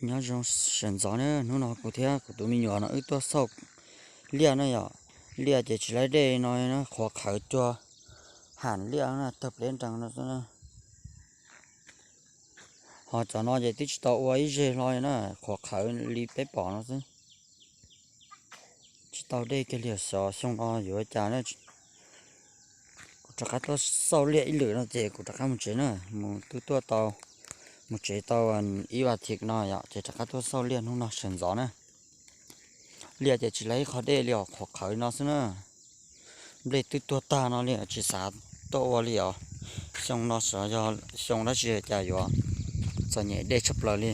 Nyob zoo sawv ntxov na, hnub no kuv thiab kuv tus me nyuam no wb tuaj xauj liaj na yom. Liaj ces tsis laib dej no, qhuav qhawv cuag ham liaj na, tawg pleb nrees no xwb na. Ho cov no ces twb tsis tau ua ib zeg hlo li na, qhuav qhawv li peb pom no xwb. Tsis tau dej kiag li xyov xyoo no yuav ua cas na. Kuv rov qab tuaj xauj liaj ib lwm no ces kuv rov qab mus tsev na, mus twb tuaj tau, mus tsev tau ib vas thiv no yom, ces rov qab tuaj xauj liaj hnub no sawv ntxov na. Liaj ces tsis laib ib qho dej li os, qhuav qhawv no xwb na. Nplej twb tuag tag no li, tsis xav tuaj ua li os. Xyoo no xyov yog xyoo dab tsi cas yuav txom nyem dej tshaj plaws li.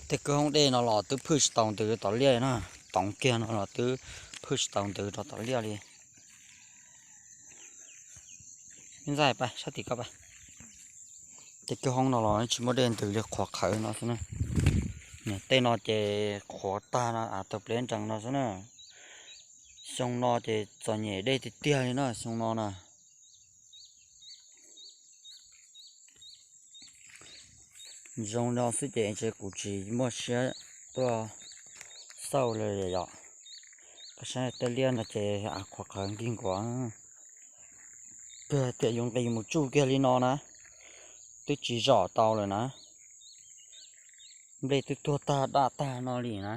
Tej kwj hoob dej no los twb phwj tsis tau ntws tom liaj na, toov kiag no los twb phwj tsis tau ntws rau tom liaj li. Ntxaij pa sab tim ko pa. Tej kwj hoob no los tsis muaj dej ntws li, qhuav qhawv no xwb na. Tej no ces qhuav tag no, av tawg pleb nrees no xwb na. Xyoo no ces txom nyem dej tiag tiag li na, xyoo no na. Zoo no xwb ces ntshe kuv tsis muaj siab tuaj xauj li yom. Koj saib tej liaj no ces av qhuav qhawv nkig nkuav, kawg tias yuav nqis mus tsuj kiag li no na, twb tsis zom tau lawm na. Nplej twb tuag tag daj tag no li na.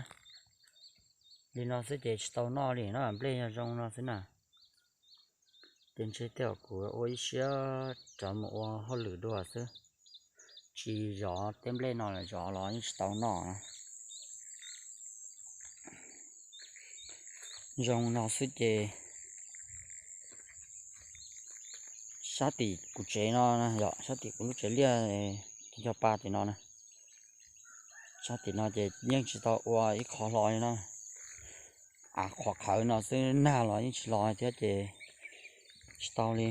Li no xwb ces tsis tau noj li na, nplej yog zoo no xwb na. Ces ntshe tej zaum kuv ua ib siab rov mus ua hauj lwm dua xwb, tsis zov tej nplej no lawm, zov los yeej tsis tau noj. Zoo no xwb ces sab tim kuv tsev no yom, sab tim kuv lub tsev liaj cog pa tim no na, sab tim no ces yeej tsis tau ua ib qho hlo li na. Av qhuav qhawv no xwb, nag los yeej tsis los thiab ces tsis tau li,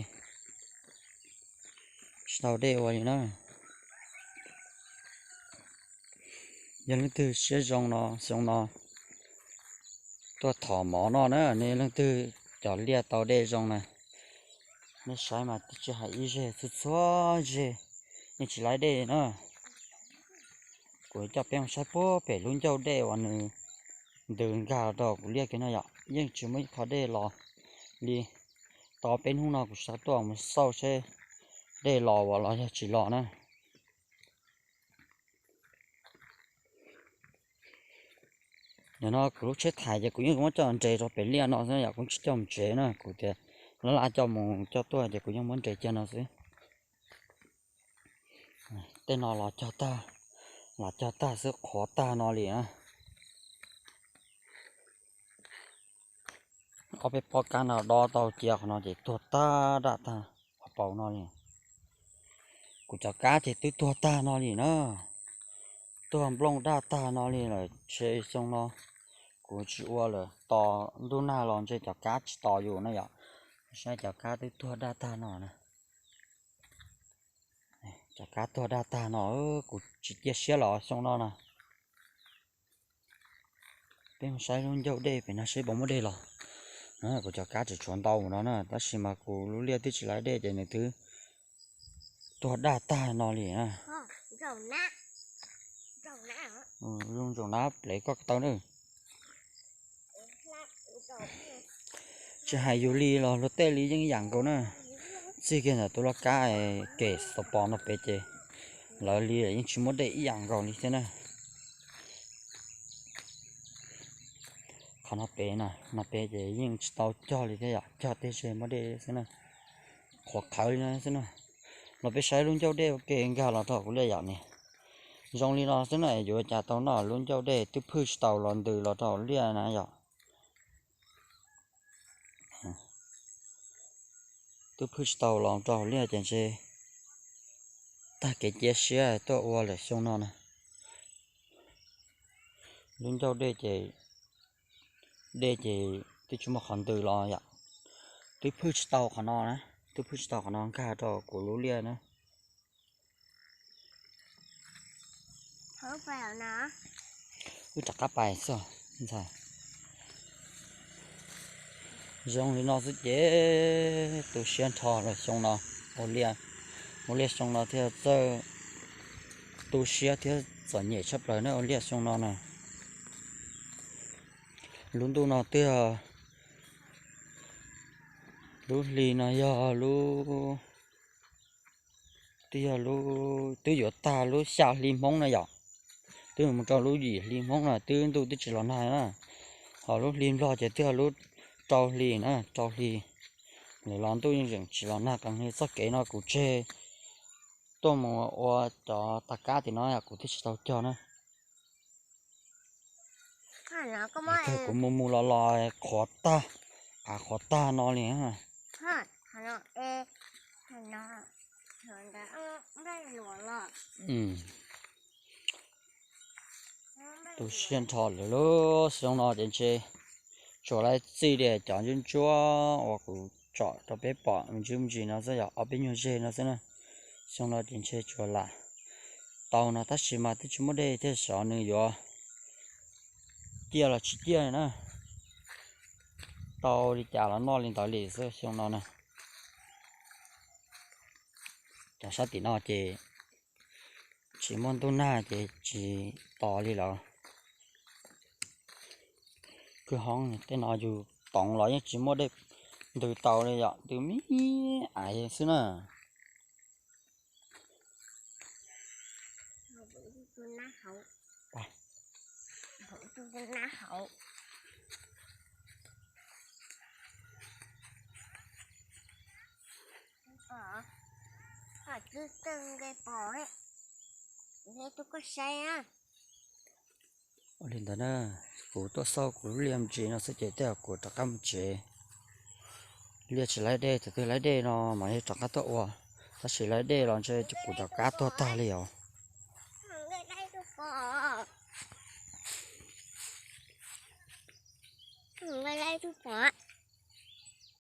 tsis tau dej ua li na. Yog leej twg siab zoo no xyoo no tuaj thov mov noj na, nej leej twg cov liaj tau dej zoo na, nej saib mas twb tsis hais ib zeg, txhua txhua zeg yeej tsis laib dej na. Kuv coj peb mus saib puag pem lub ncauj dej uas nws ntws nkag rau kuv liaj kiag no yom, yeej tsis muaj ib qho dej los li. Tau peb hnub no kuv xav tuaj mus xauj seb dej los uas los yog tsis los na. Nim no kuv lub tsheb thais ces kuv yeej muab coj nres rau pem liaj no xwb yom, kuv tsis coj mus tsev na, kuv tias laj laj coj mus coj tuaj ces kuv yeej muab nres kiag no xwb. Tej no los cog tag, los cog tag xwb, qhuav tag no li na. Ob peb pob kab no dob tau cia qhov no ces tuag tag daj tag hauv paus no li. Kuv cov kab ces twb tuag tag no li na, tuag nplooj daj tag no li lawm, ntshe xyoo no kuv tsis ua lawm, tos ntuj nag los ntshe cov kab tsis tos yus na yom. Saib cov kab twb tuag daj tag no na. Cov kab tuag daj tag no, kuv tsis cia siab los xyoo no na. Peb mus saib lub ncauj dej pem no seb puas muaj dej los. Kuv cov kab tseem tshuav ntau mus no na, tab sis mas kuv lub liaj twb tsis laib dej ces nws twb tuag daj tag no li na. Zoo ntsoov na plev koj tau na. Tsis hais yus li los luag tej li yeej ib yam nkaus na. Txij kiag ntawm tus laj kab kem xav pos no pem ces lawv li yeej tsis muaj dej ib yam nkaus li thiab na. Qhov no pem na, no pem ces yeej tsis tau cog li thiab yom, cog tej ze muaj dej xwb na. Qhuav qhawv li no xwb na. Los peb saib lub ncauj dej ua ke nkag los rau kuv liaj yom ne. Zoo li no xwb na yuav cas tau noj, lub ncauj dej twb phwj tsis tau los ntws los rau liaj na yom. Twb phwj tsis tau los rau liaj ces ntshe tag kev cia siab tuaj ua lawm xyoo no na. Lub ncauj dej ces, dej ces twb tsis muaj qhov ntws los yom. Twb phwj tsis tau qhov no na, twb phwj tsis tau qhov no nkag rau kuv lub liaj na. Wb rov qab pais xwb ntxhais. Zoo li no xwb ces tu siab nrho lawm xyoo no, ua liaj, ua liaj xyoo no thiaj txawj Tu siab thiab txom nyem tshaj plaws na ua liaj xyoo no na. Lub ntuj no twb yog, lub hli no yog lub, twb yog lub, twb yuav tag lub xya hli Hmoob na yom. Twb mus rau lub yim hli Hmoob na twb ntuj twb tsis los nag na. Ho lub hli Nplog ces twb yog lub rau hli na, rau hli lawm los ntuj yeej tseem tsis los nag qees li. Txoj kev no kuv tseg tuaj mus ua cov tag kab tim no kuv twb tsis tau cog na. Kuv mus mus los los qhuav tag, av qhuav tag no li. Tu siab nrho lawm lub xyoo no ces ntshe tsuas laib txij li cov ntsuab ntsuab uas kuv tsom rau peb pom me ntsis me ntsis no xwb, yog ob peb nyuag zeg no xwb na. Xyoo no ces ntshe tsuas lam tau no tab sis mas twb tsis muaj dej thiab xyov nws yuav ciaj los tsis ciaj na. Tau li cas los noj li ntawd li xwb xyoo no na. Cov sab tim no ces tsis muaj ntuj nag ces tsis tos li lawm. Kwj hoob tej no yus toov los yeej tsis muaj dej ntws tau li yom, ntws me me xwb na. Ua li ntawd na, kuv tuaj xauj kuv lub liaj me ntsis no xwb ces tej zaum kuv rov qab mus tsev. Liaj tsis laib dej, thaum twg laib dej no mam li rov qab tuaj ua, tab sis laib dej los ntshe kuv rov qab tuag tag li os. Laib tug pom.